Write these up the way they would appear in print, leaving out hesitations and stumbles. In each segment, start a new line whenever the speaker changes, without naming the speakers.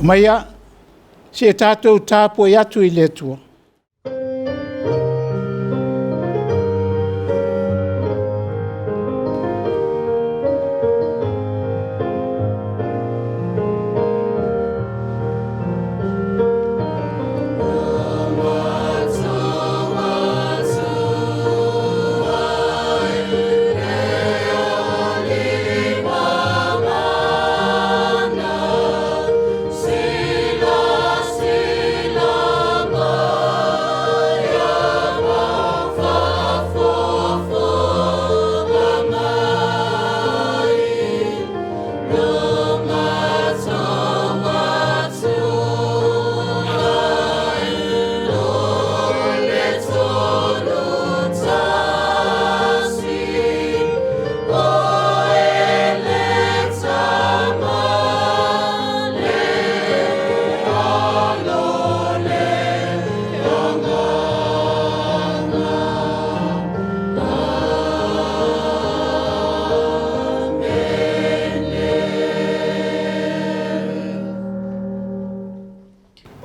Omaia, seia tatou tapuai atu i le Atua.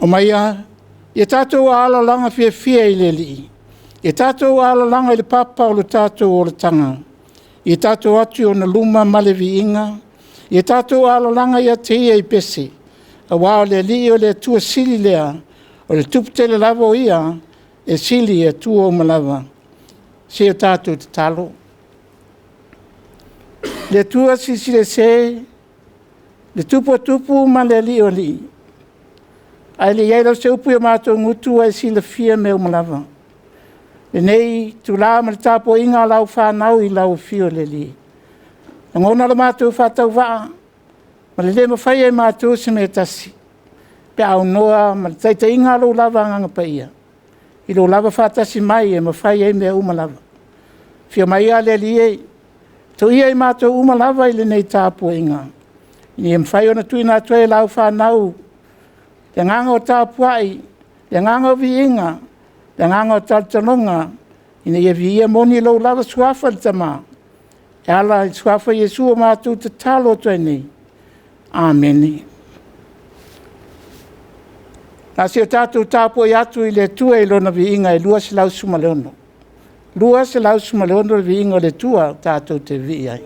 Omaia, ia tatou alalaga fiafia i le Alii, ia tatou alalaga i le papa o le tatou olataga, ia tatou o atu i ona luma ma le viiga, ia tatou alalaga ia te ia i pese, aua o le Alii o le Atua sili lea, o le Tupu tele lava o ia, e sili i Atua uma lava. Seia o tatou tatalo. Le Atua Silisili Ese, le Tupu o Tupu ma le Alii o Alii, ae le i i ai lea o se upu i o matou gutu ua e silafia mea uma lava. Lenei itula ma le tapuaiga a lau fanau i lau afio le Alii, lagona lo matou faatauvaa ma le le mafaia e matou se mea e tasi, pe a aunoa ma le taitaiga a lou lava Agaga Paia, i lou lava faatasi mai e mafai ai mea uma lava. Afio maia le Alii e, toia i matou uma lava i lenei tapuaiga, ina ia mafai ona tuuina atu ai e lau fanau le agaga o tapuai, le agaga o viiga, le agaga o talotaloga ina ia viia moni lou lava Suafa le Tama, e ala i le Suafa o Iesu ua matou tatalo atu ai nei. Amene. O le a see tatou tapuai atu i le Atua i Lona viiga e 216. 216 le viiga o le Atua tatou te vivii ai.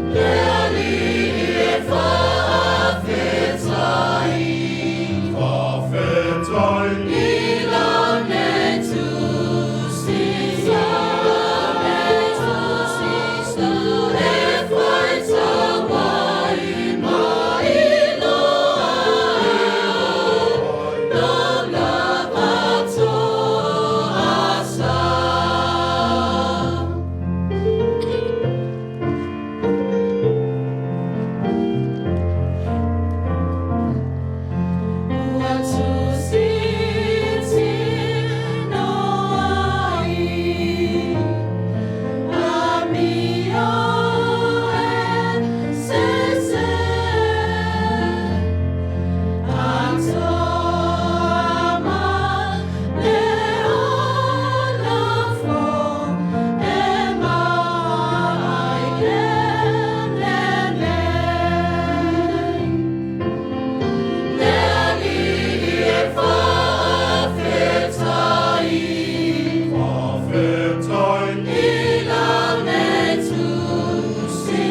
Le Alii e faafetai, faafetai i lane Tusi e faitau ai ma iloa ai lou lava toasa. Ua tusitino ai amio e sese, atoa ma le ola fou e maua ai le lelei. Le Alii e faafetai, faafetai i lane Tusi,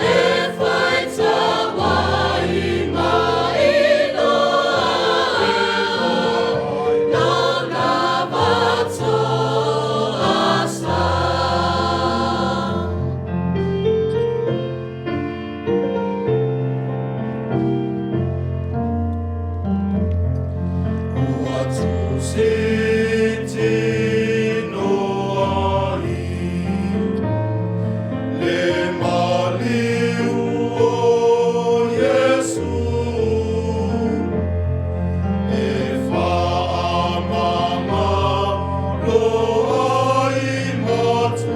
e faitau ai ma iloa ai lou lava toasa. Ua tusitino ai le maliu o Iesu, e faamagalo ai matou.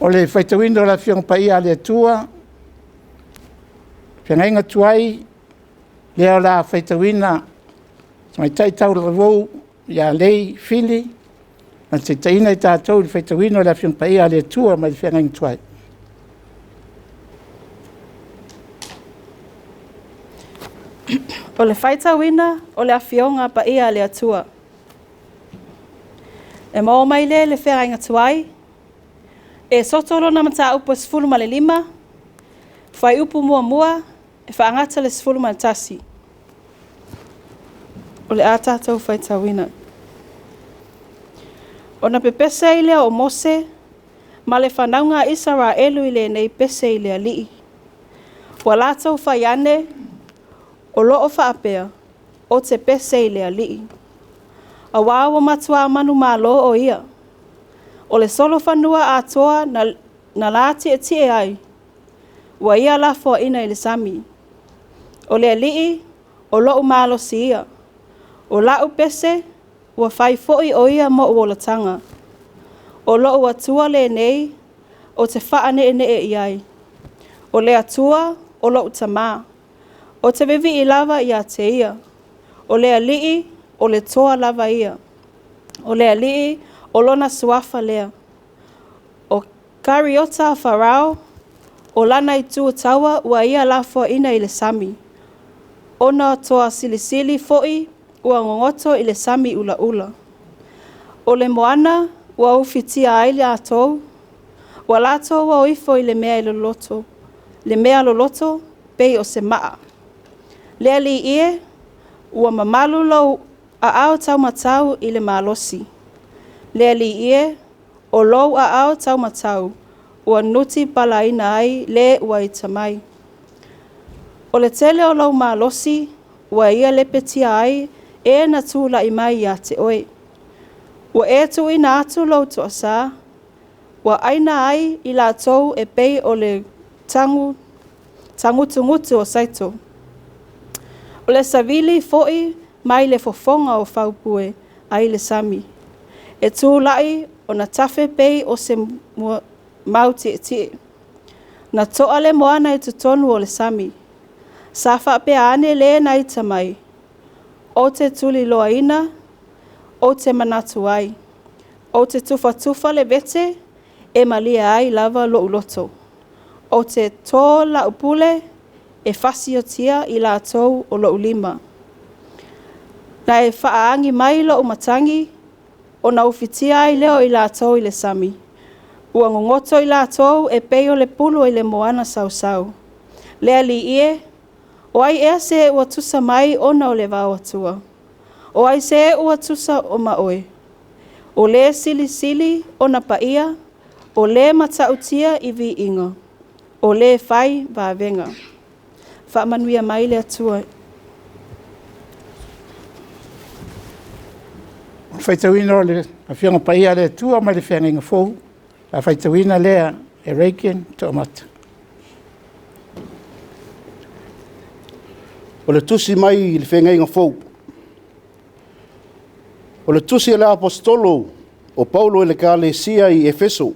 O le faitauina o le Afioga Paia a le Atua, feagaiga tuai, lea o le a faitauina Tamaitai Talavou ia Lei Fili na te taitaiina i tatou i le faitauina o le Afioga Paia a le Atua mai le feagaiga tuai.
O le faitauina o le Afioga Paia a le Atua. E maua mai lea i le feagaiga tuai, e soto lona mataupu e 15, fuaiupu 1 e faagata le 11. O le a tatou faitauina. Ona pepese ai lea o Mose ma le fanauga a Isaraelu i lenei pese i le Alii. Ua latou fai ane, o lo o faapea, ou te pese i le Alii. Auā ua matuā manumalo o ia. O le solofanua atoa na, na la tietie ai, ua ia lafoaiina i le sami. O le Alii, o lo'u malosi ia. O la'u pese, ua fai foi o ia mo'u olataga. O lo'u Atua lenei, ou te faaneenee i ai. O le Atua, o lo'u Tamā. Ou te vivii lava ia te Ia. O le Alii, o le Toa lava ia. O le Alii, o Lona Suafa lea. O kariota a Farao, o lana itu taua ua ia lafoaiina i le sami. Ona toa silisili foi ua gogoto i le sami ulaula. O le moana ua ufitia ai latou, ua latou o ifo i le mea loloto, le mea loloto pei o se maa. Le Alii e, ua mamalu lou aao taumatau i le malosi. Le Alii e, o lou aao taumatau ua nutipalaina ai le ua ita mai. O le tele o lou malosi ua ia lepetia ai e na tulai mai ia te oe. Ua e tuuina atu lou toasā, ua aina ai i latou e pei o le tagu, tagutugutu o saito. O le savili foi mai le fofoga o faupue ai le sami. E tulai ona tafe pei o se mau tietie. Na toa le moana i totonu o le sami. Sa faapea ane le na ita mai, ou te tuliloaina, ou te manatu ai. Ou te tufatufa le vete e malie ai lava lou loto. Ou te tō lau pule e fasiotia i latou o lou lima. Na e faaagi mai lou matagi, ona ufitia ai lea o i latou i le sami. Ua gogoto i latou e pei o le pulu i le moana sausau. Le Alii e, o ai ea se ua tusa mai ona o le vao Atua? O ai se ua tusa o ma oe? O le silisili ona paia, o le matautia i viiga, o le fai vavega. Faamanuia mai le Atua.
O le faitauina o le Afioga Paia a le Atua mai le Feagaiga Fou, la faitauina lea e Reagan Toomata.
O le tusi mai le Feagaiga Fou. O le tusi a le Aposetolo o Paulo i le Ekalesia i Efeso.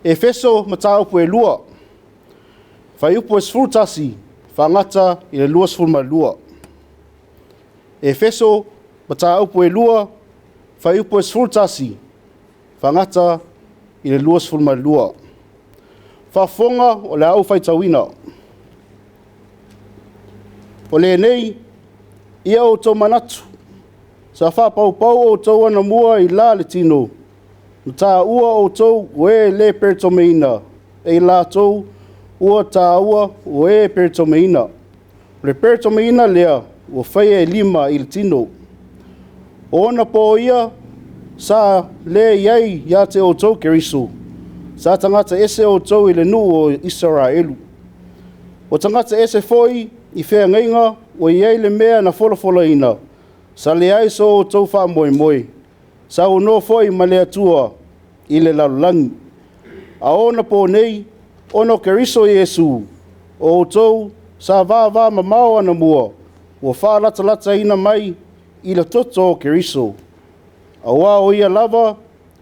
Efeso Mataupu e 2, fuaiupu e 11 faagata i le 22. Efeso Mataupu e 2, fuaiupu e 11 faagata i le 22. Faafofoga o le a ou faitauina. O lenei, ia outou manatu, sa faapaupau outou anamua i la le tino, na taua outou o e le peretomeina e i latou ua taua o e peretomeina. O le peretomeina lea ua faia e lima i le tino. O ona po ia sa le i ai ia te outou Keriso, sa tagata ese outou i le nuu o Isaraelu, O tagata ese foi i feagaiga ua i ai le mea na folafolaina, sa leai so outou faamoemoe, sa aunoa foi ma le Atua i le lalolagi. A o ona nei, ona o Keriso Iesu, o outou sa vavamamao anamua, ua faalatalataina mai i le toto o Keriso. Aua o Ia lava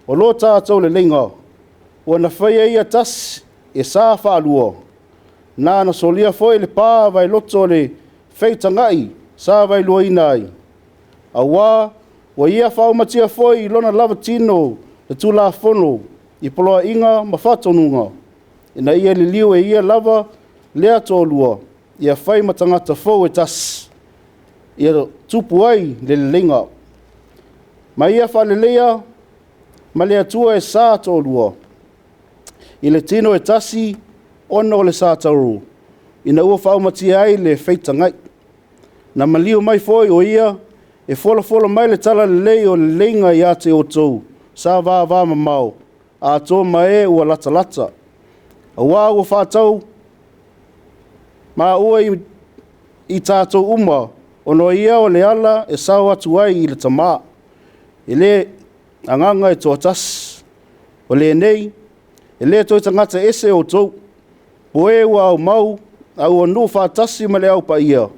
o lo tatou leleiga, ua na faia Ia tasi e sa faalua, na na solia foi le pa vaeloto o le feitagai sa vaeluaina ai, aua ua Ia faaumatia foi i lona lava tino le Tulafono i poloaiga ma faatonuga, ina ia liliu e Ia lava lea toalua ia fai ma tagata fou e tasi, ia tupu ai le leleiga, ma ia faaleleia ma le Atua e sa toalua, i le tino e tasi ona o le satauro, ina ua faaumatia ai le feitagai. Na maliu mai foi o Ia e folafola mai le talalelei o le leleiga ia te outou sa vavamamao, atoa ma e ua latalata. Aua ua faataumaua i tatou uma, ona o Ia o le ala e sao atu ai i le Tama, i le Agaga e toatasi. O lenei, e le toe tagata ese outou, o e ua aumau a ua nonofo faatasi ma le Au Paia,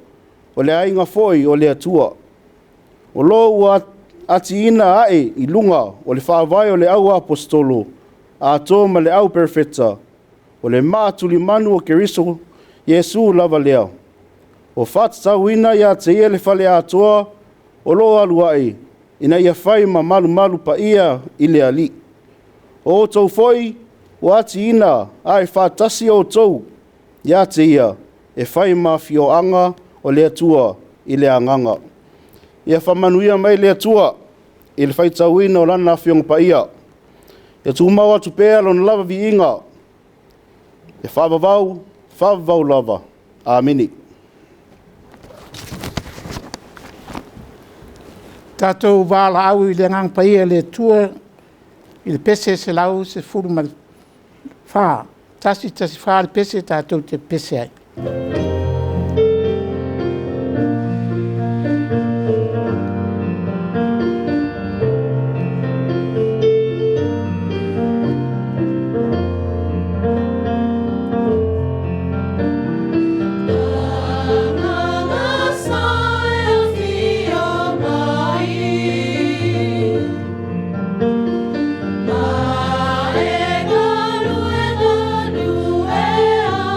o le aiga foi o le Atua. O lo ua atiaina ae i luga o le faavae o le auaposeitolo atoa ma le auperofeta, o le maa tulimanu o Keriso Iesu lava lea. Ua faatatauina ia te Ia le fale atoa o lo o alu ae, ina ia fai ma malumalu paia i le Alii. O outou foi ua atiaina ae faatasi outou ia te Ia e fai ma afioaga o le Atua i le Agaga. Ia faamanuia mai le Atua i le faitauina o Lana Afioga Paia. Ia tumau atu pea Lona lava viiga e faavavau, faavavau lava. Amene.
Tatou valaau i le Agaga Paia o le Atua i le pese 114, 114 le pese tatou te pepese ai.
Agaga sa e afio mai, ma e galue galue ai.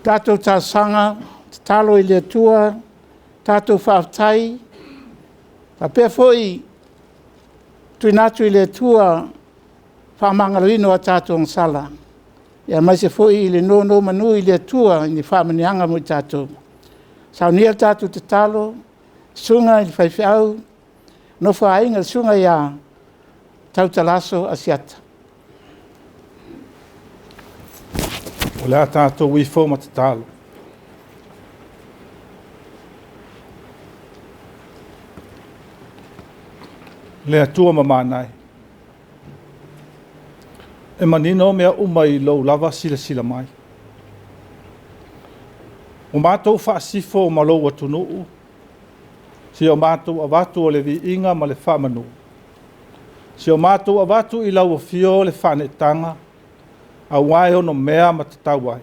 Tatou talosaga, tatalo i le Atua, tatou faafetai, faapea foi tuuina atu i le Atua faamagaloina o a tatou agasala, aemaise foi le nonomanu i le Atua i ni faamanuiaga mo i tatou. Saunia le tatou tatalo, susuga i le faifeau nofo a aiga le susuga ia Tautalaso Asiata.
O le a tatou ifo ma tatalo. Le Atua mamana e, e manino mea uma i lou lava silasila mai. Ua matou faasifo ma lou atunuu, si o matou avatu o le viiga ma le faamanu, si o matou avatu i lau afio le faaneetaga, aua e onomea ma tatau ai.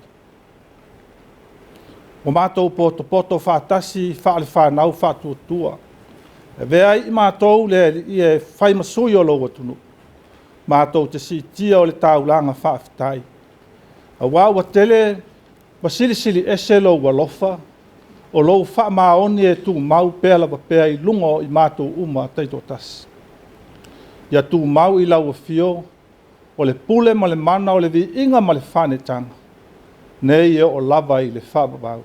Ua matou potopoto faatasi faale-fanau faatuatua, e avea ai i matou le Alii e fai ma sui o lou atunuu, matou te siitia o le taulaga faafetai, aua ua tele ma silisili ese lou alofa, o lou faamaoni e tumau pea lava pea i luga o i matou uma taitoatasi. Ia tumau i lau afio o le pule ma le mana o le viiga ma le faaneetaga, nei e oo lava i le faavavau.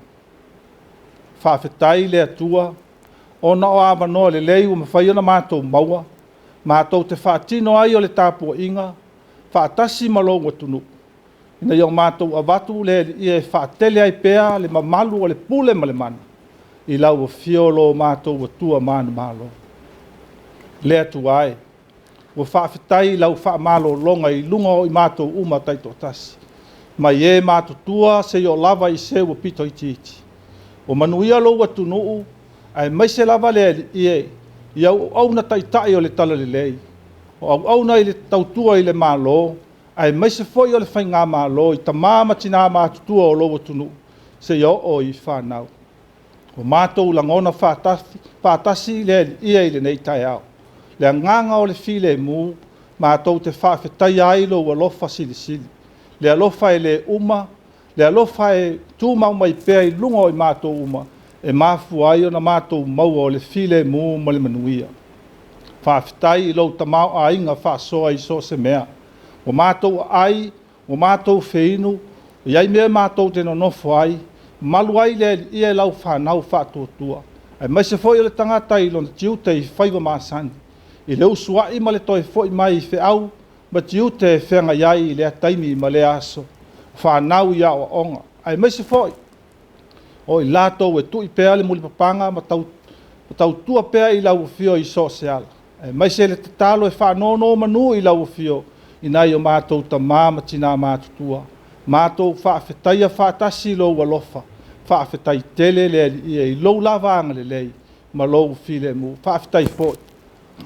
Faafetai i le Atua ona o avanoa lelei ua mafai ona matou maua, matou te faatino ai o le tapuaiga faatasi ma lou atunuu, ina ia matou avatu le Alii e faatele ai pea le mamalu o le pule ma le mana i lau afio lo matou Atua manumalo. Le Atua e, ua faafetai i lau faamalologa i luga o i matou uma taitoatasi, mai e matutua seia oo lava i se ua pito itiiti. Ua manuia lou atunuu, aemaise lava le Alii e, i au auauna taitai o le Talalelei, o auauna i le tautua i le Malo, aemaise foi o le Faigamalo i tama ma tina matutua o lou atunuu, seia oo i fanau. Ua matou lagona faatasi le Alii i lenei taeao, le agaga o le filemu, matou te faafetaia ai lou alofa silisili, le alofa e le uma, le alofa e tumau mai pea i luga o i matou uma, e mafua ai ona matou maua o le filemu ma le manuia. Faafetai i lou tamaoaiga faasoa i so o se mea, ua matou aai, ua matou feinu, e i ai mea matou te nonofo ai, malu ai le Alii e lau fanau faatuatua, aemaise foi o le tagata i lona tiute i faiva masani, i le usuai ma le toe foi mai i feau ma tiute e feagai ai i lea taimi ma lea aso, fanau i aoaoga, aemaise foi o i latou e tui pea le mulipapaga ma tautua pea i lau afio i so o se ala, aemaise le tatalo e faanonomanu i lau afio i nai o matou tama ma tina matutua, matou faafetaia faatasi lou alofa, faafetai tele le Alii e i lou lava agalelei ma lou filemu. Faafetai foi,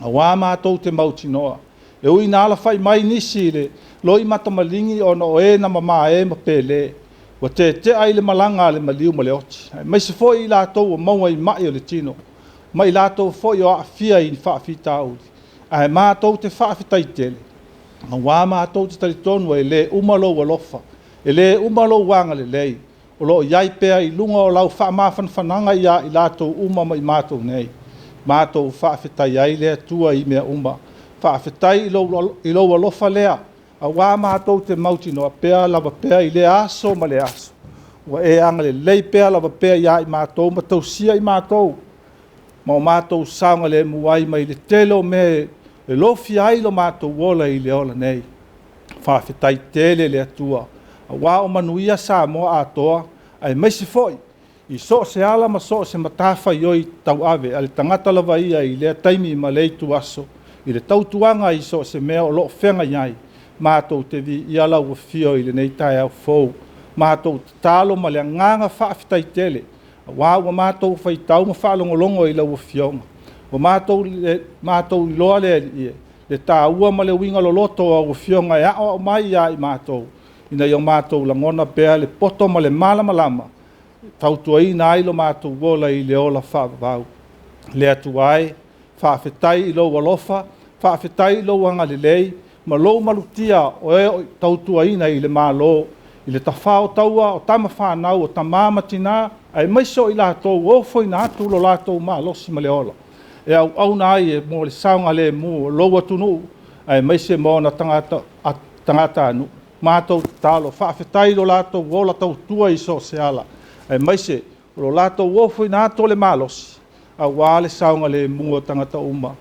aua matou te mautinoa, e ui ina alafai mai nisi i le loimata maligi ona o e na mamae ma pele, ua tetea i le malaga a le maliu ma le oti, aemaise foi i latou ua maua i mai o le tino, ma i latou foi o aafia i faafitauli, ae matou te faafetai tele, aua matou te talitonu e le uma lou alofa, e le uma lou agalelei, o lo o i ai pea i luga o lau faamafanafanaga ia i latou uma ma i matou nei. Matou faafetai ai le Atua i mea uma. Faafetai i lou alofa lea, aua matou te mautinoa pea lava pea i lea aso ma lea aso, ua e agalelei pea lava pea ia i matou ma tausia i matou, ma o matou saogalemu ai mai le tele o mea e lofia ai lo matou ola i le ola nei. Faafetai tele le Atua, aua o manuia Samoa atoa, aemaise foi i so o se ala ma so o se matafaioi tauave a le tagata lava ia i lea taimi ma lea ituaso, i le tautuaga i so o se mea o lo o feagai ai, matou te viia lau afio i lenei taeao fou. Matou tatalo ma le agaga faafetai tele, aua ua matou faitau ma faalogologo i lau Afioga, ua matou iloa le Alii e, le taua ma le uiga loloto o au Afioga e aoao mai ia i matou, ina ia matou lagona pea le poto ma le malamalama, e fautuaina ai lo matou ola i le ola faavavau. Le Atua e, faafetai i lou alofa, faafetai i lou agalelei ma lou malutia o e o tautuaina i le Malo I le tafā o taua o tama fanau o tamā ma tinā, aemaise o i latou ua ofoina atu lo latou malosi ma le ola e auauna ai e mo le saogalemu o lou atunuu aemaise ma ona tagatanuu. Matou tatalo, faafetai i lo latou ola tautua i so o se ala, aemaise o lo latou ofoina atu o le malosi aua le saogalemu o tagata uma.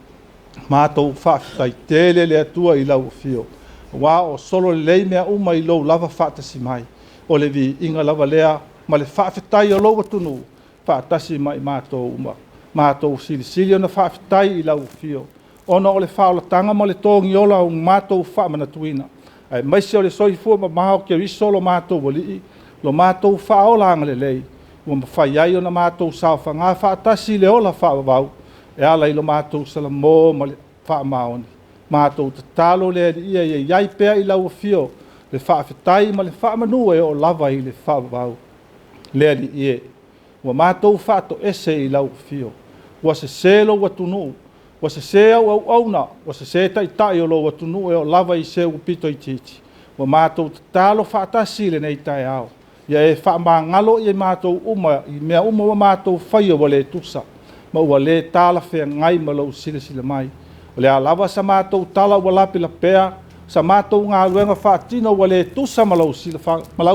Matou faafetai tele le Atua i lau afio, aua o solo lelei mea uma i lou lava faatasi mai. O le viiga lava lea ma le faafetai o lou atunuu faatasi ma i matou uma. Matou silisili ona faafetai i lau afio, ona o le faaolataga ma le togiola ua matou faamanatuina, aemaise o le soifua mamao o Keriso lo matou Alii, lo matou faaola agalelei, ua mafai ai ona matou saofaga faatasi i le ola faavavau e ala i lo matou salamo ma le faamaoni. Matou tatalo le Alii ia i ai pea i lau afio le faafetai ma le faamanu e oo lava i le faavavau. Le Alii e, ua matou faatoese i lau afio, ua sese lou atunuu, ua sese au auauna, ua sese taitai o lou atunuu e oo lava i se ua pito itiiti. Ua matou tatalo faatasi i lenei taeao, ia e faamagalo i matou uma i mea uma ua matou faia ua le tusa ma ua le talafeagai ma lou silasila mai. O le a lava sa matou tala ua lapelapea, sa matou galuega faatino ua le tusa ma lau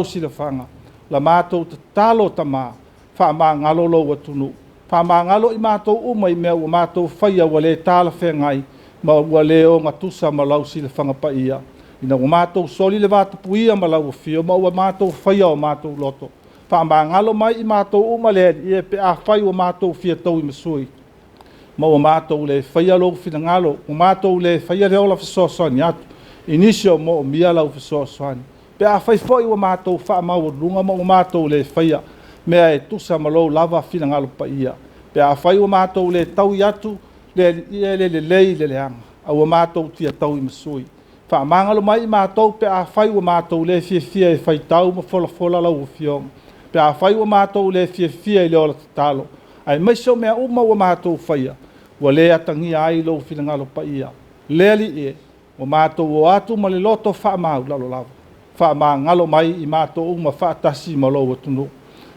silafaga, la matou tatalo Tama, faamagalo lou atunuu, faamagalo i matou uma i mea ua matou faia ua le talafeagai ma ua le ogatusa ma lau silafaga paia, ina ua matou soli le vatapuia ma lau afio ma ua matou faia o matou loto. Faamagalo mai i matou uma le Alii e pe afai ua matou fia tauimasui ma ua matou le faia lou finagalo, ua matou le faia le ola fesoasoani atu i nisi o moomia lau fesoasoani. Pe afai foi ua matou faamaualuluga ma ua matou le faia mea e tusa ma lou lava finagalo paia, pe afai ua matou le taui atu le Alii e le lelei i le leaga, a ua matou fia tauimasui. Faamagalo mai i matou pe afai ua matou le fiafia e faitau ma folafola lau Afioga, pe afai ua matou le fiafia i le ola tatalo, aemaise o mea uma ua matou faia, ua le atagia ai lou finagalo paia. Le Alii e, ua matou o atu ma le loto faamaualalo lava, faamagalo mai i matou uma faatasi ma lou atunuu.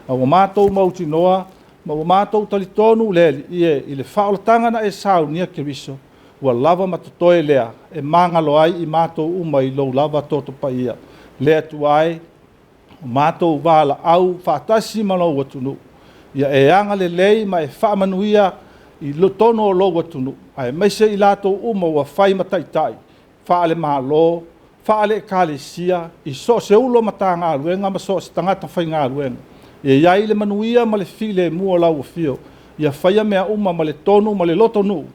A ua matou mautinoa ma ua matou talitonu le Alii e i le faaolataga na e saunia Keriso, ua lava ma totoe lea e magalo ai i matou uma i lou lava toto paia. Le Atua e, o matou valaau faatasi ma lou atunuu, ia e agalelei ma e faamanuia i totonu o lou atunuu, aemaise i latou uma ua fai ma taitai, faale-Malo, faale-Ekalesia, i so o se ulu o Matagaluega ma so o se tagata faigaluega. Ia i ai le manuia ma le filemu o lau afio, ia faia mea uma ma le tonu ma le lotonuu,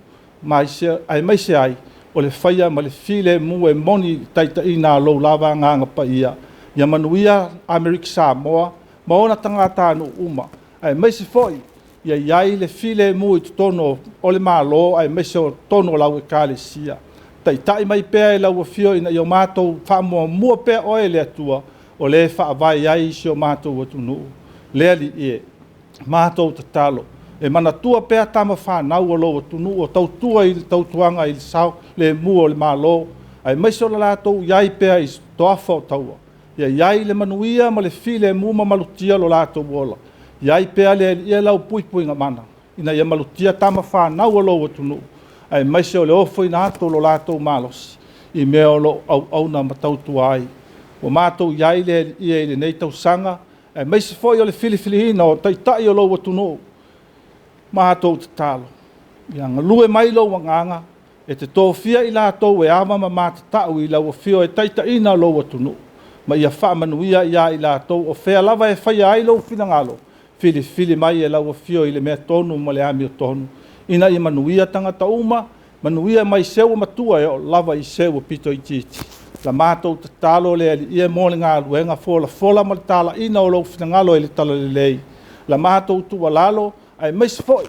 aemaise ai o le faia ma le filemu e moni i le taitaiga a lou lava Agaga Paia. Ia manuia Amerika Samoa ma ona tagatanuu uma, aemaise foi ia i ai le filemu i totonu o le Malo, aemaise o totonu o lau Ekalesia. Taitai mai pea e lau afio ina ia o matou faamuamua pea oe le Atua, o le faavae ai si o matou atunuu. Le Alii e, matou tatalo, e manatua pea tama fanau o lou atunuu o tautua i le tautuaga i le saogalemu o le Malo, aemaise o le latou i ai pea i toafa o taua. Ia i ai le manuia ma le filemu ma malutia lo latou ola. Ia i ai pea le Alii e lau puipuiga mana, ina ia malutia tama fanau o lou atunuu, aemaise o le ofoina atu o lo latou malosi i mea o lo o auauna ma tautua ai. Ua matou i ai le Alii e i lenei tausaga, aemaise foi o le filifiliina o taitai o lou atunuu, matou tatalo, ia galue mai lou agaga e te tofia i latou e ava ma matatau i lau afio e taitaiina lou atunuu, ma ia faamanuia ia i latou o fea lava e faia ai lou finagalo, filifili mai e lau afio i le mea tonu ma le amiotonu, ina ia manuia tagata uma, manuia mai se ua matua e oo lava i se ua pito itiiti. La matou tatalo le Alii e mo le galuega folafola ma le talaiina o lou finagalo i le talalelei. La matou tuualalo, aemaise foi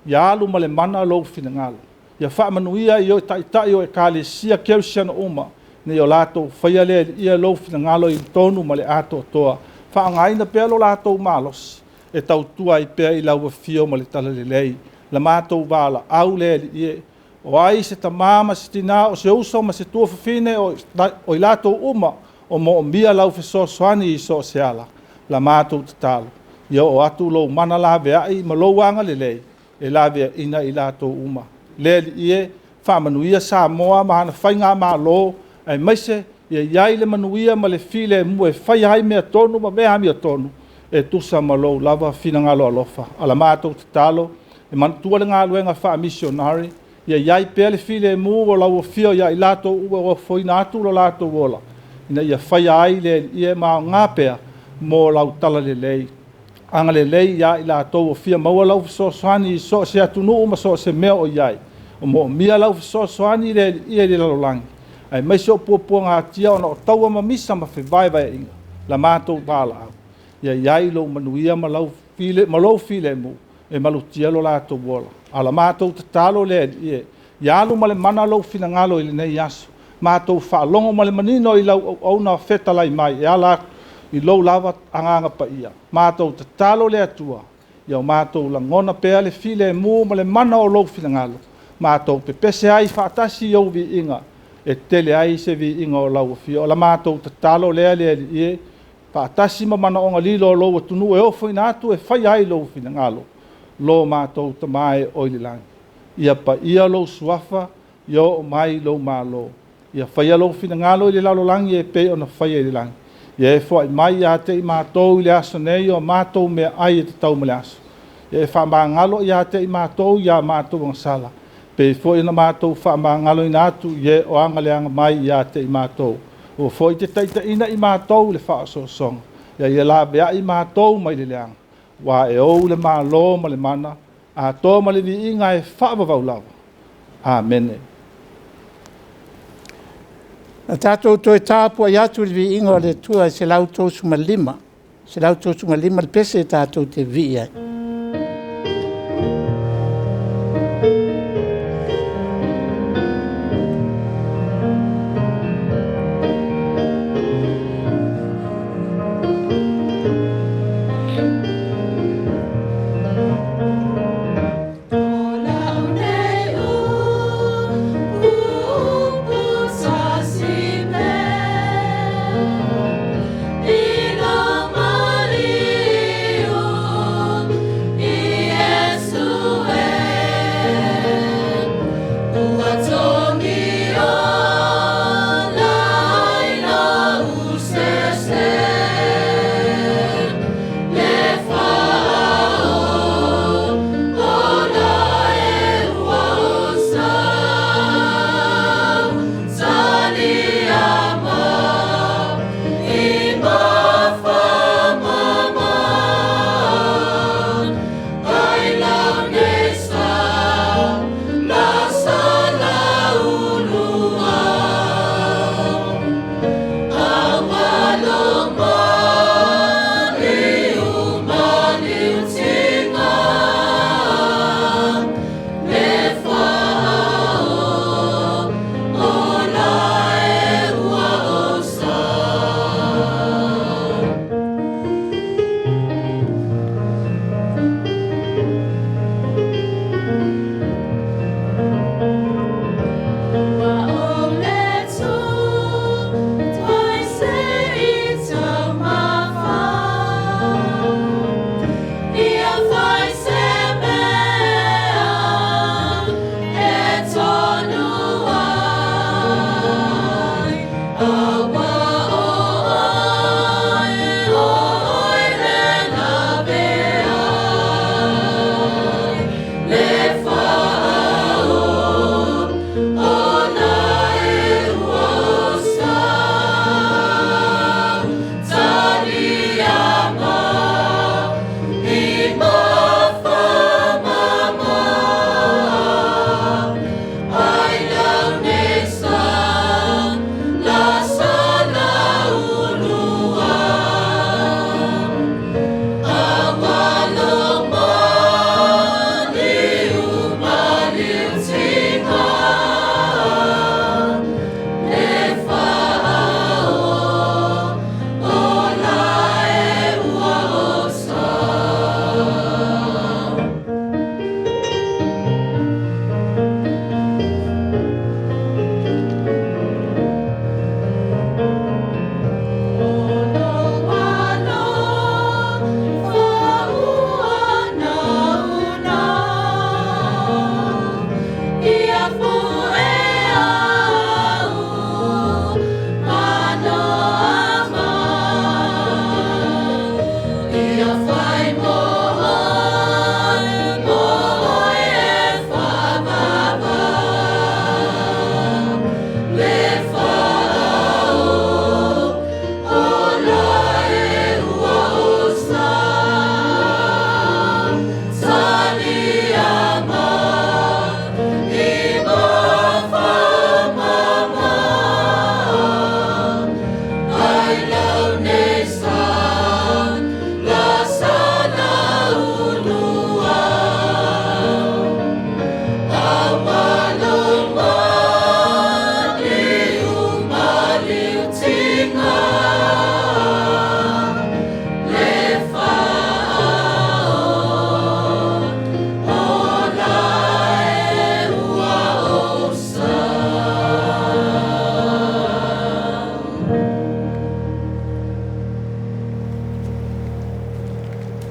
ia alu ma le mana lou finagalo. Ia faamanuia i taitai o Ekalesia Kerisiano uma, ina ia o latou faia le Alii e lou finagalo i tonu ma le atoatoa. Faaaogaina pea lo latou malosi e tautua ai pea i lau afio ma le talalelei. La matou valaau le Alii e, o ai se tama ma se tina, o se uso ma se tuafafine, o i latou uma O moomia lau fesoasoani i so o se ala, la matou tatalo, ia oo atu lou mana laveai ma lou agalelei e laveaiina i latou uma. Le Alii e, faamanuia Samoa ma ana faigamalo, aemaise ia i ai le manuia ma le filemu e faia ai mea tonu ma mea amiotonu e tusa ma lou lava finagalo alofa. A la matou tatalo, e manatua le galuega faamisionare, ia i ai pea le filemu o lau afio ia i latou ua ofoina atu lo latou ola, ina ia faia ai le Alii e ma aoga pea mo lau talalelei. Agalelei ia i latou ua fia maua lau fesoasoani i so o se atunuu ma so o se mea o i ai. O moomia lau fesoasoani le Alii e i le lalolagi, aemaise o puapuagatia ona o taua ma misa ma fevaevaeaiga, la matou valaau, ia i ai lou manuia ma lou filemu e malutia lo latou ola. A o la matou tatalo le Alii e, ia alu ma le mana lou finagalo i lenei aso, matou faalogo ma le manino i lau auauna fetalai mai e ala atu i lou lava Agaga Paia. Matou tatalo le Atua, ia o matou lagona pea le filemu ma le mana o lou finagalo, matou pepese ai faatasi i ou viiga, e tele ai se viiga o lau afio. O la matou tatalo lea le Alii e, faatasi ma manaoga lilo o lou atunuu e ofoina atu e faia ai lou finagalo, lo matou Tama e oi le lagi. Ia paia lou suafa, ia oo mai lou malo. Ia faia lou finagalo i le lalolagi e pei ona faia i le lagi. Ia e foai mai ia te i matou i le aso nei o matou meaai e tatau ma le aso. Ia e faamagalo ia te i matou ia matou agasala, pei foi ona matou faamagaloina atu i e o agaleaga mai ia te i matou. Ua foi te taitaiina i matou le faaosoosoga, ia ia laveai matou mai le leaga, ua e ou le malo ma le mana, atoa ma le viiga e faavavau lava. Amene.
Na tatou toe tapuai atu i le viiga o le Atua e 135, 135 le pese tatou te vivii ai.
O lau nei upu sasi pea i lau maliu.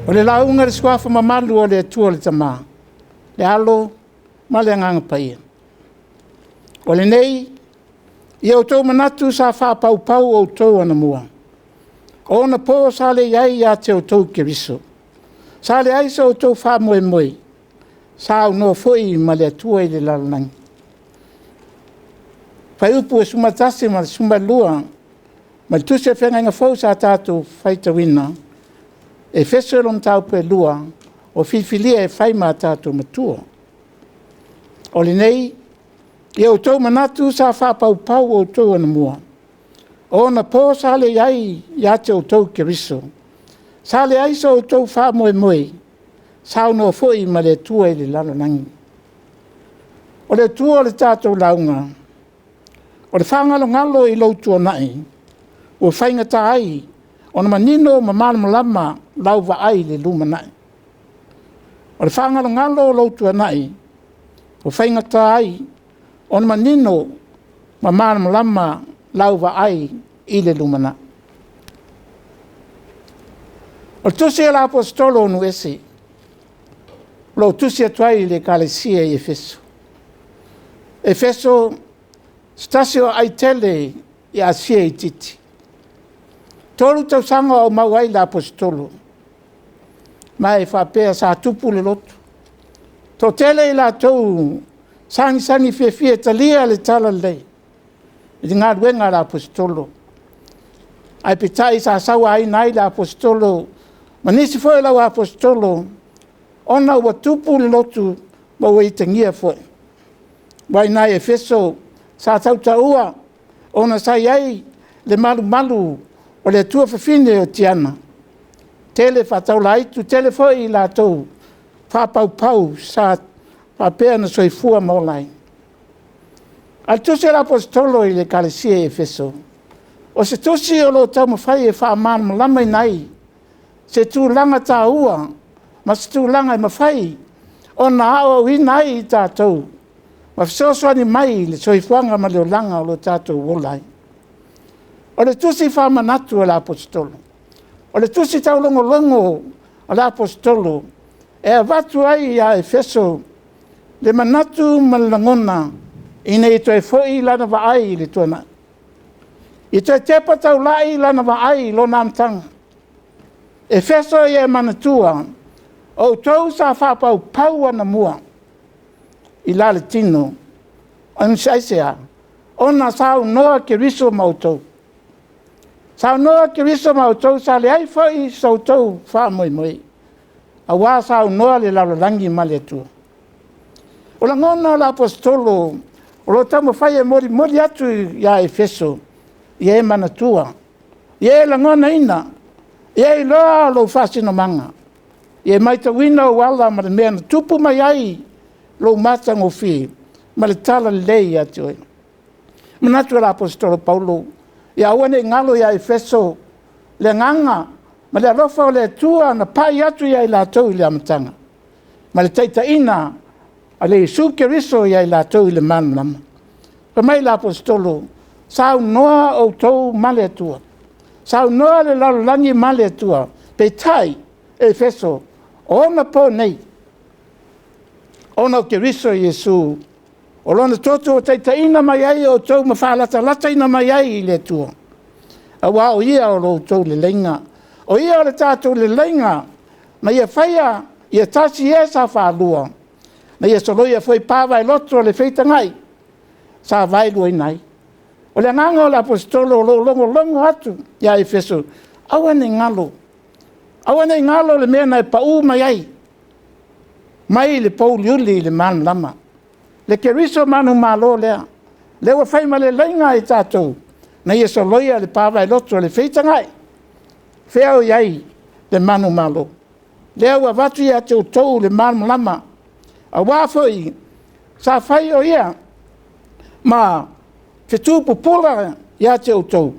O le lauga i le suafa mamalu o le Atua le Tama, le Alo ma le Agaga Paia. O lenei, ia outou manatu sa faapaupau outou anamua, o onapo sa leai ia te outou Keriso, sa leai so outou faamoemoe, sa aunoa foi ma le Atua i le lalolagi. Fuaiupu 11 ma le 12 mai le Tusi o le Feagaiga Fou sa tatou faitauina, Efeso lona mataupu e 2, ua filifilia e fai ma tatou matua. O lenei, ia outou manatu sa faapaupau outou anamua, o onapo sa leai ia te outou Keriso, sa leai so outou faamoemoe, sa aunoa foi ma le Atua i le lalolagi. O le utua o le tatou lauga, o le faagalogalo i lou tuanai, ua faigata ai ona manino ma malamalama lau vaai i le lumanai. O le faagalogalo o lou tuanai, ua faigata ai ona manino ma malamalama lau vaai i le lumanai. O le tusi a le Aposetolo o Nuese o lo o tusi atu ai i le Ekalesia i Efeso. Efeso, o se tasi o aai tele i Asia Itiiti. 3 tausaga o aumau ai le Aposetolo, ma e faapea sa tupu le lotu, toatele i latou sagisagi fiafia e talia le talalelei i le galuega a le Aposetolo. Ae peitai sa sauaina ai le Aposetolo ma nisi foi o le au Aposetolo ona ua tupu le lotu ma ua itagia foi. Aua o i ina i Efeso sa tautaua ona sa i ai le malumalu o le atua fafine o Tiana, tele faataulaitu, tele foi i latou faapaupau sa faapea ona soifua ma ola ai. A o le tusi a le Aposetolo i le Ekalesia i Efeso, o se tusi o lo o taumafai e faamalamalamaina ai se tulaga taua ma se tulaga e mafai ona aoaoina ai i tatou ma fesoasoani mai i le soifuaga ma le olaga o lo o tatou ola ai. O le tusi faamanatu a le Aposetolo, o le tusi taulogologo a le Aposetolo e avatu ai ia Efeso le manatu ma le lagona ina ia toe foi lana vaai i le tuanai, ia toe tepa taulai lana vaai i lona amataga. Efeso ia e manatua, o outou sa faapaupau anamua i la le tino. Aisea? Ona sa aunoa Keriso ma outou. Sa aunoa Keriso ma outou, sa leai foi so outou faamoemoe, aua sa aunoa le lalolagi ma le Atua. O lagona o le Aposetolo o lo o taumafai e molimoli atu ia Efeso, ia e manatua, ia e lagonaina, ia e iloa lou faasinomaga, ia e matauina ou ala ma le mea na tupu mai ai lou matagofie ma le talalelei ia te oe. E manatu o le Aposetolo Paulo, ia aua ne i galo ia Efeso le agaga ma le alofa o le Atua na pai atu ia i latou i le amataga ma le taitaiga a le Iesu Keriso ia i latou i le malamalama. Fai mai le Aposetolo, saunoa outou ma le Atua, saunoa le lalolagi ma le Atua, peitai Efeso, o onapo nei, ona o Keriso Iesu, O lona toto ua taitaiina mai ai outou ma faalatalataina mai ai i le Atua, aua o Ia o lo outou leleiga. O Ia o le tatou leleiga na Ia faia ia tasi e sa faalua, na Ia soloia foi pa vaeloto o le feitagai sa vaeluaina ai. O le agaga o le Aposetolo o lo o logologo atu ia Efeso, aua ne i galo, aua ne i galo le mea na e pau mai ai, mai le pouliuli i le malamalama. Le Keriso manumalo lea, lea ua fai ma leleiga i tatou, na ia soloia le pa vaeloto o le feitagai. Fea o i ai le manumalo? Lea ua avatu ia te outou le malamalama, aua foi sa fai o ia ma fetu pupula ia te outou.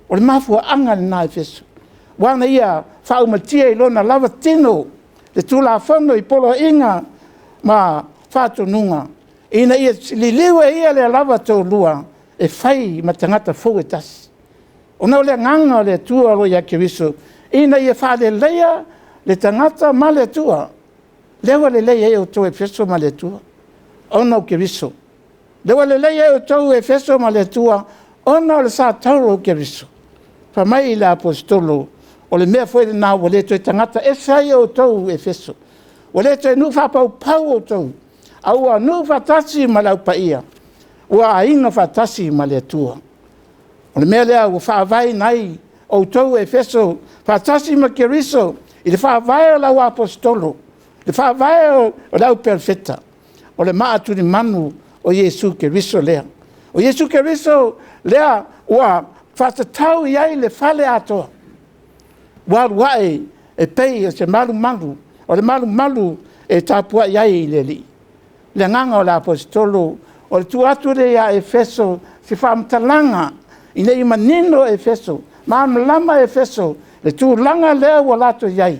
O le mafuaaga lena Efeso, aua na ia faaumatia i lona lava tino le Tulafono i poloaiga ma faatonuga, ina ia liliu e ia lea lava toalua e fai ma tagata fou e tasi. Ona o le agaga o le Atua o lo o ia Keriso, ina ia faaleleia le tagata ma le Atua. Lea ua lelei ai outou Efeso ma le Atua, ona o Keriso. Lea ua lelei ai outou Efeso ma le Atua, ona o le sa tauro o Keriso. Fai mai le Aposetolo, o le mea foi lena ua le toe tagata ese ai outou Efeso, ua le toe nuu faapaupau outou, a ua nuu faatasi ma le Au Paia, ua aiga faatasi ma le Atua. O le mea lea ua faavaeina ai outou Efeso faatasi ma Keriso i le faavae o le auaposeitolo, le faavae o le au perofeta, o le maa tulimanu o Iesu Keriso lea. O Iesu Keriso lea ua faatatau i ai le fale atoa, ua alu ae e pei o se malumalu, o le malumalu e tapuai ai i le Alii. O le agaga o le Aposetolo o le tuu atu lea ia Efeso o se faamatalaga ina ia manino Efeso, malamalama Efeso i le tulaga lea ua latou i ai,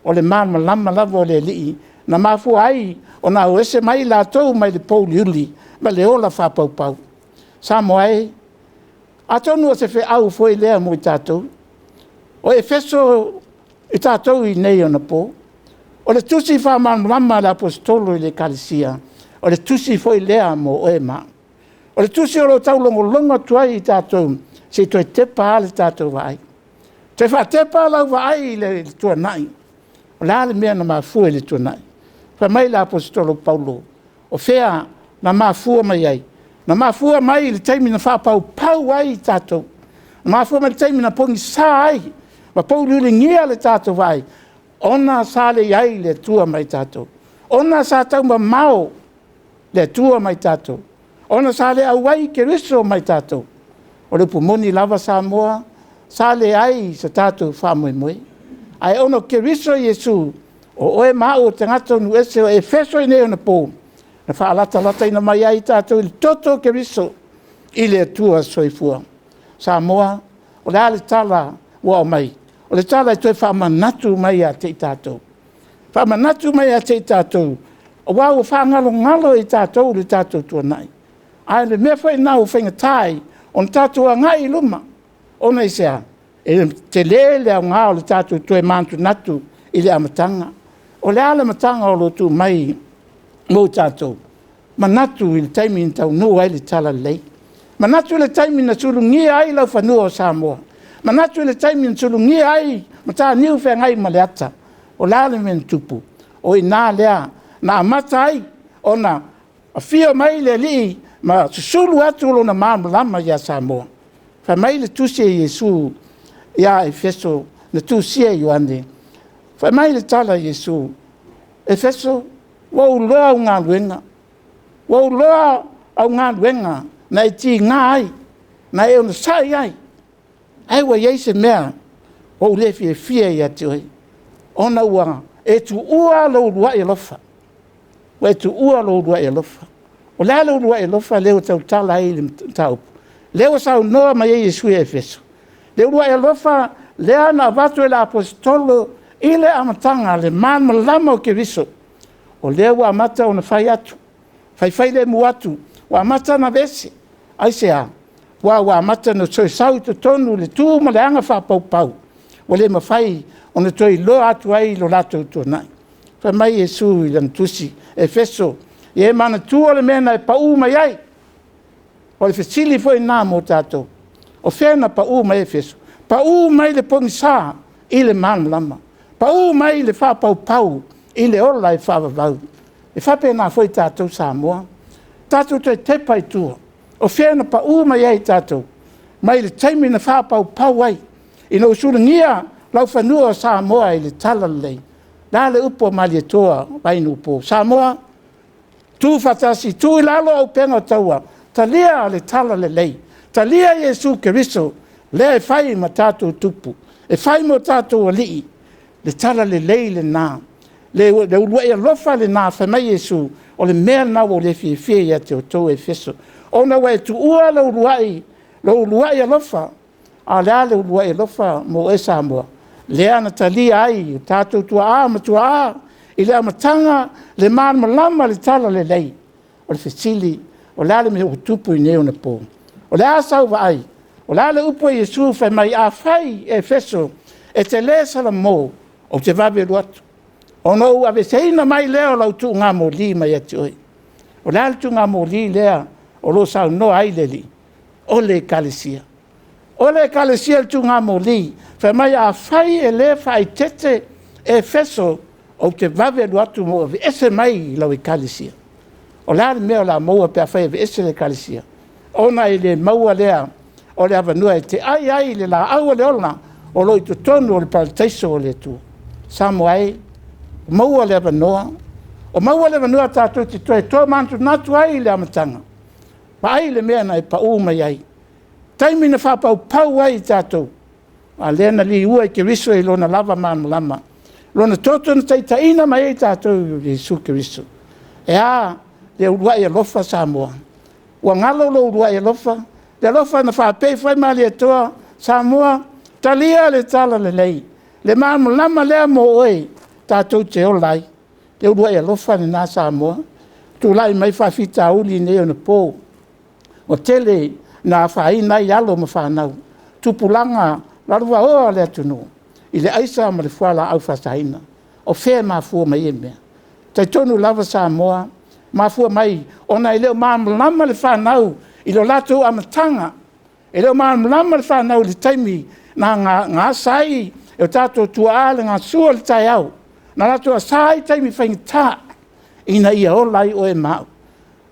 o le malamalama lava o le Alii na mafua ai ona o ese mai latou mai le pouliuli ma le ola faapaupau. Samoa e, atonu o se feau foi lea mo i tatou. O Efeso o tatou i nei ona po. O le tusi faamalamalama a le Aposetolo i le Ekalesia, o le tusi foi lea mo oe ma au. O le tusi o lo o taulogologo atu ai i tatou, se i toe tepa lava le tatou vaai. Toe faatepa lau vaai i le tuanai. O le a le mea na mafua i le tuanai? Fai mai le Aposetolo o Paulo, o fea na mafua mai ai? Na mafua mai i le taimi na faapaupau ai tatou, na mafua mai i le taimi na pogisa ai ma pouliuligia le tatou vaai, ona sa le i ai le Atua ma i tatou, ona sa taumamao le Atua ma i tatou, ona sa le auai Keriso ma i tatou. O le upu moni lava Samoa, sa leai so tatou faamoemoe, ae ona o Keriso Iesu, o oe ma au o tagata o nuu ese o Efeso i nei onapo, na faalatalataina mai ai tatou i le toto o Keriso i le Atua soifua. Samoa, o le a le tala ua aumai? O le tala e toe faamanatu mai ia te i tatou, faamanatu mai ia te i tatou, aua ua faagalogalo i tatou le tatou tuanai. A o le mea foi lena ua faigata ai ona tatou agai i luma, ona aisea? E tele le aoga o le tatou toe manatunatu i le amataga. O le a le amataga o lo o tuu mai mo i tatou? Manatu i le taimi na taunuu ai le talalelei, manatu i le taimi na sulugia ai laufanua o Samoa, manatu i le taimi na sulugia ai mataniu Feagaimaleata. O le a le mea na tupu? O i ina lea na amata ai ona afio mai le Alii ma susulu atu lona malamalama ia Samoa. Fai mai le tusi a Iesu ia Efeso na tusia e Ioane, fai mai le tala a Iesu, “Efeso, ua ou iloa au galuega, ua ou iloa au galuega na e tiga ai, na e onosai ai, ae ua i ai se mea ua ou le fiafia ai ia te oe, ona ua e tuua lou uluai alofa, ua e tuua lou uluai alofa.” O le a le uluai alofa lea ua tautala ai le mataupu? Lea ua saunoa mai ai Iesu ia Efeso? Le uluai alofa lea na avatu e le Aposetolo i le amataga le malamalama o Keriso, o lea ua amata ona fai atu, fai failemu atu, ua amata ona aveese. Aisea? Aua ua amata ona toe sau i totonu le tu ma le aga faapaupau ua le mafai ona toe iloa atu ai lo latou tuanai. Fai mai Iesu i lana tusi, Efeso Ia e manatua le mea na e pau mai ai. O le fesili foi lena mo tatou. O fea na pau mai ai Efeso? Pau mai le pogisa i le malamalama. Pau mai le faapaupau i le ola e faavavau. E faapena foi tatou Samoa. Tatou toe tepa i tua, o fea na pau mai ai tatou? Mai le taimi na faapaupau ai, ina ua sulugia laufanua o Samoa i le talalelei. O le a le upu a Malietoa Vainuupo? Samoa, tu faatasi, tuu i lalo auupega o taua, talia le talalelei, talia Iesu Keriso lea e fai ma tatou Tupu, e fai ma o tatou Alii. Le talalelei lena, le uluai alofa lena fai mai Iesu, o le mea lena ua ou le fiafia ai ia te outou Efeso, ona ua e tuua lou uluai alofa. A o le a le uluai alofa mo oe Samoa? Lea na talia ai e tatou tuaa ma tuaa i le amataga le malamalama i le talalelei. O le fesili, o le a le mea ua tupu i nei ona po? O le a sau vaai? O le a le upu a Iesu fai mai? Afai Efeso e te le salamo, ou te vave alu atu, ona ou aveeseina mai lea o lau tuugamoli mai ia te oe. O le a le tuugamoli lea o lo o saunoa ai le Alii? O le Ekalesia. O le Ekalesia le tuugamoli. Fai mai afai e le faaeteete Efeso, ou te vave alu atu ma ou aveese mai i lau Ekalesia. O le a le mea o le a maua pe afai e aveese le Ekalesia? Ona e le maua lea o le avanoa e te ai ai i le laau o le ola o lo o i totonu o le parataiso o le Atua. Samoa e, maua le avanoa, o maua le avanoa tatou te toe tomanatu ai i le amataga, vaai i le mea na e pau mai ai, taimi na faapaupau ai tatou, a o lea na liua e Keriso i lona lava malamalama, lona toto na taitaiina mai ai tatou e Iesu Keriso. E a le uluai alofa Samoa? Ua galo lou uluai alofa, le alofa na faapea ifo ai Malietoa, Samoa, talia le talalelei, le malamalama lea mo oe tatou te ola ai. Le uluai alofa lena Samoa. Tulai mai faafitauli nei ona po, ua tele ina afaina ai alo ma fanau, tupulaga lalovaoa o le atunuu i le aisa ma le fualaau faasaina. O fea e mafua mai ai ia mea? E talitonu lava Samoa, e mafua mai ona e le o malamalama le fanau i lo latou amataga. E le o malamalama le fanau i le taimi na asa ai e o tatou tuaa le gasua o le taeao, na latou asa ai taimi faigata ina ia ola ai oe ma au.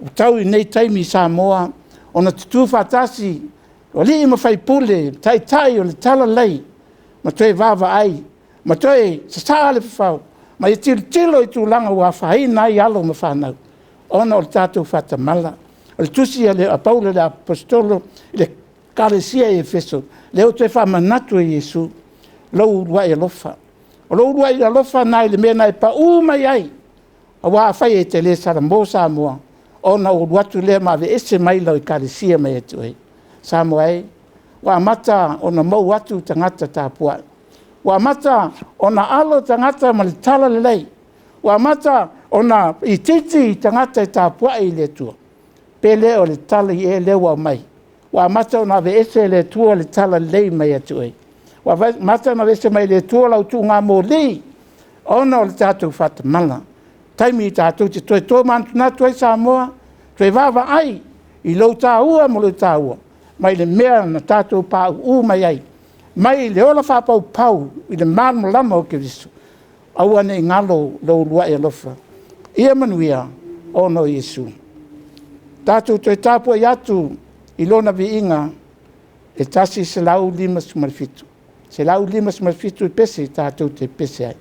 Ua tau i lenei taimi Samoa ona tutu faatasi o alii ma faipule, taitai o le talalelei ma toe vaavaai ma toe sasaa le fafao ma ia tilotilo i tulaga ua afaina ai alo ma fanau ona o le tatou faatamala. O le tusi a Paulo le Aposetolo i le Ekalesia i Efeso, lea ua toe faamanatu e Iesu lou uluai alofa. O lou uluai alofa lena i le mea na e pau mai ai, aua afai e te le salamo Samoa, ona ou alu atu lea ma aveese mai lau Ekalesia mai ia te oe. Samoa e, ua amata ona mou atu tagata tapuai, ua amata ona alo tagata ma le talalelei, ua amata ona itiiti tagata e tapuai i le Atua. Pe le o le tala ea lea ua aumai, ua amata ona aveese e le Atua le talalelei mai ia te oe. Ua amata ona aveese mai e le Atua lau tuugamoli ona o le tatou faatamala. O le taimi tatou te toe tomanatu ai Samoa, toe vaavaai i lou taua ma lou taua mai le mea na tatou pauu mai ai, mai le ola fapaupau i le malamalama o Keriso. Aua ne i galo lou uluai alofa. Ia manuia ona o Iesu. Tatou toe tapuai atu i Lona viiga e 157, 157 pese tatou te pepese ai.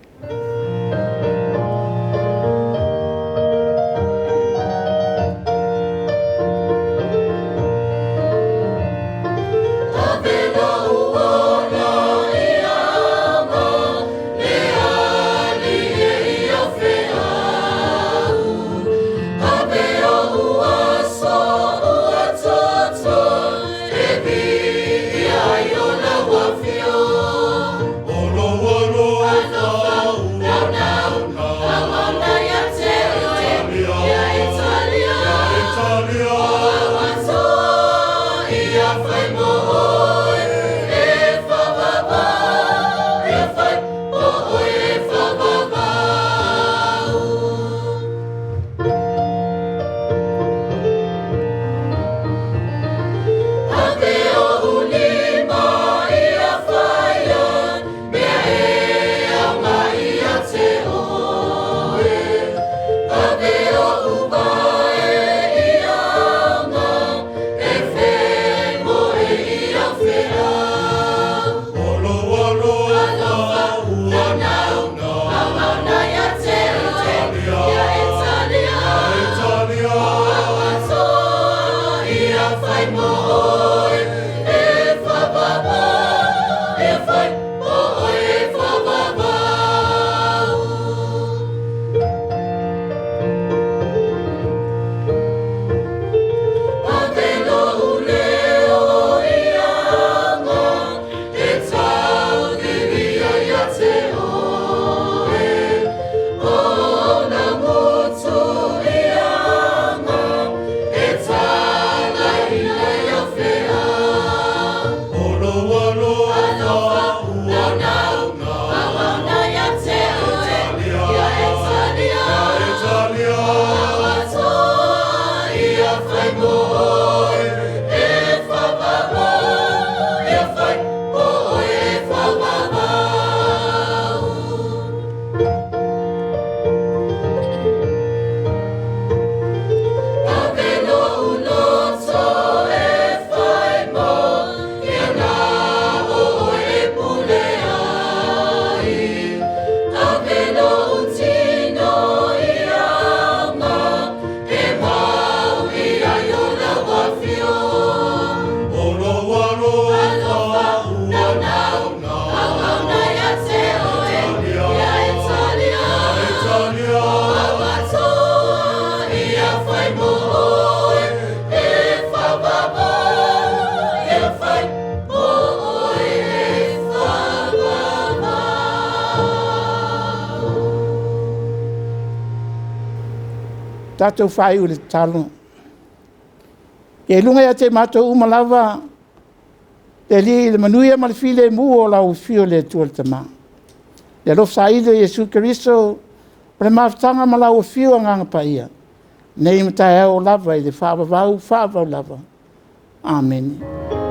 Ave lou ola e ama, le Alii e i au feau. Ave ou aso ua toto, e viia ai o lau afio. O lou alofa. Fai mo oe e whawawau, e fai mo oe e whawawau. Ave lou leo i aga e tau viia ia te oe. O na ngutu i aga e talaina ia feau. Alofa naunau auauna ia te oe, ia e talia. Atoa ia fai mo oe e whawawau, e fai mo oe e whawawau. Ave lou loto e fai mo ia na o oe e pule ai. Ave lou tino i aga e mau i ai o lau afio. Alofa naunau auauna ia te oe, ia e talia. Atoa ia fai mo oe e whawawau, e fai mo oe e whawawau.
Tatou faaiu i le tatalo. Ia i luga ia te i matou uma lava le Alii le manuia ma le filemu o lau Afio le Atua le Tama. Le alofa saili o Iesu Keriso o le mafutaga ma lau Afio Agaga Paia, nei ma taeao lava i le faavavau, faavavau lava. Amene.